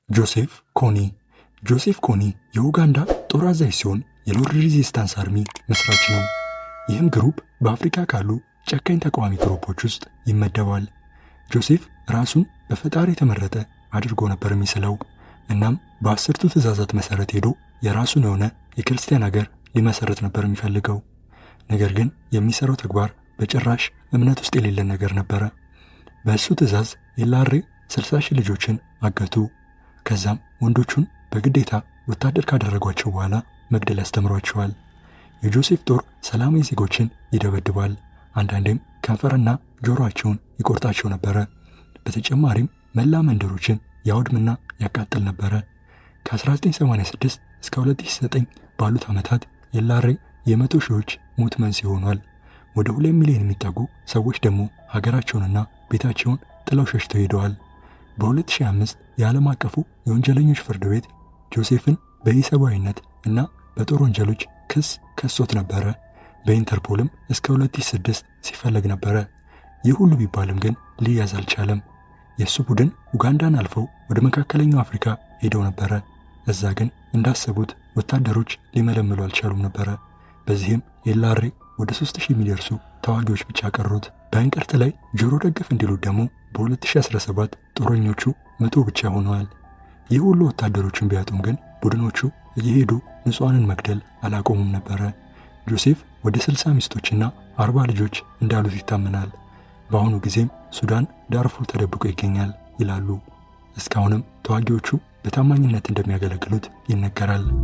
ጆሴፍ ኮኒ። ጆሴፍ ኮኒ የኡጋንዳ ጦር አዛዥ ሲሆን የ Lord Resistance Army መስራች ነው። ይህም group በአፍሪካ ካሉ ጨካኝ ተቃዋሚ group ኦች ውስጥ ይመደባል። ጆሴፍ ራሱን በፈጣሪ የተመረጠ አድርጎ ነበር የሚስለው። እናም በአስርቱ ትእዛዛት መሰረት ሄዶ የራሱን የሆነ የክርስቲያን ሀገር ሊመሰረት ነበር የሚፈልገው። ነገር ግን የሚሰራው ተግባር በጭራሽ እምነት ውስጥ የሌለን ነገር ነበረ። በእሱ ትእዛዝ LRA 60 ሺህ ልጆችን አገቱ። ከዛም ወንዶቹን በግዴታ ወታደር ካደረጓቸው በኋላ መግደል ያስተምሯቸዋል። የጆሴፍ ጦር ሰላማዊ ዜጎችን ይደበድባል። አንዳንዴም ከንፈርና ጆሮአቸውን ይቆርጣቸው ነበረ። በተጨማሪም መላ መንደሮችን ያወድምና ያቃጥል ነበረ። ከ1986 እስከ 2009 ባሉት ዓመታት LRA የመቶ ሺዎች ሞት መንስኤ ሆኗል። ወደ 2 ሚሊዮን የሚጠጉ ሰዎች ደግሞ ሀገራቸውንና ቤታቸውን ጥለው ሸሽተው ሄደዋል። በ2005 የዓለም አቀፉ የወንጀለኞች ፍርድ ቤት ጆሴፍን በኢሰብአዊነት እና በጦር ወንጀሎች ክስ ከሶት ነበረ። በኢንተርፖልም እስከ 2006 ሲፈለግ ነበረ። ይህ ሁሉ ቢባልም ግን ሊያዝ አልቻለም። የእሱ ቡድን ኡጋንዳን አልፈው ወደ መካከለኛው አፍሪካ ሄደው ነበረ። እዛ ግን እንዳሰቡት ወታደሮች ሊመለምሉ አልቻሉም ነበረ። በዚህም LRA ወደ 3000 የሚደርሱ ተዋጊዎች ብቻ ቀሩት። በእንቅርት ላይ ጆሮ ደግፍ እንዲሉት ደግሞ በ2017 ጦረኞቹ 100 ብቻ ሆነዋል። ይህ ሁሉ ወታደሮችን ቢያጡም ግን ቡድኖቹ እየሄዱ ንጹሐንን መግደል አላቆሙም ነበረ። ጆሴፍ ወደ 60 ሚስቶችና 40 ልጆች እንዳሉት ይታመናል። በአሁኑ ጊዜም ሱዳን ዳርፉር ተደብቆ ይገኛል ይላሉ። እስካሁንም ተዋጊዎቹ በታማኝነት እንደሚያገለግሉት ይነገራል።